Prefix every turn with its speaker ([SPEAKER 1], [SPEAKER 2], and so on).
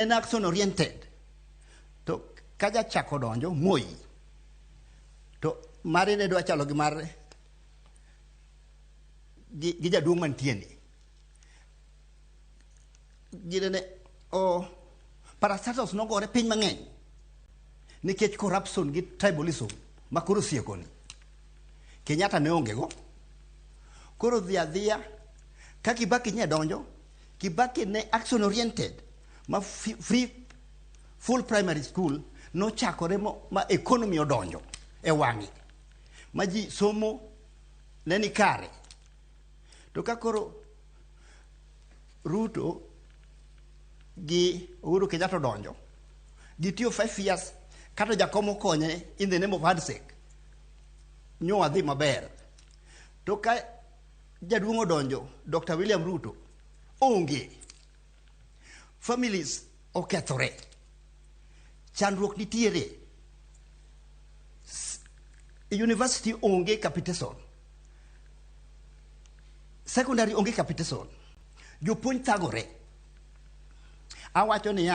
[SPEAKER 1] En action oriented. To ka jachako donjo Moi to mare ne dwa chalo gi mar gi jaduong' mantie ni. Ginene o parastatals nogore piny mang'eny nikech corruption gi tribalism ma koro sieko ni. Kenyatta ne onge go. Koro dhi adhiya ka Kibaki nye donjo, Kibaki ne action oriented ma free full primary school nochakore ma economy odonjo e wang'e ma ji somo ne ni kare. To ka koro Ruto gi Uhuru Kenyatta odonjo, gitiyo 5 years kata jakom okonye in the name of handshake, nyo wadhi maber. To ka jaduong' odonjo, Dr. William Ruto, onge. Families okethore. Chandruok nitiere. University onge capitation. Secondary onge capitation. Jopuonj thagore. Awacho niya,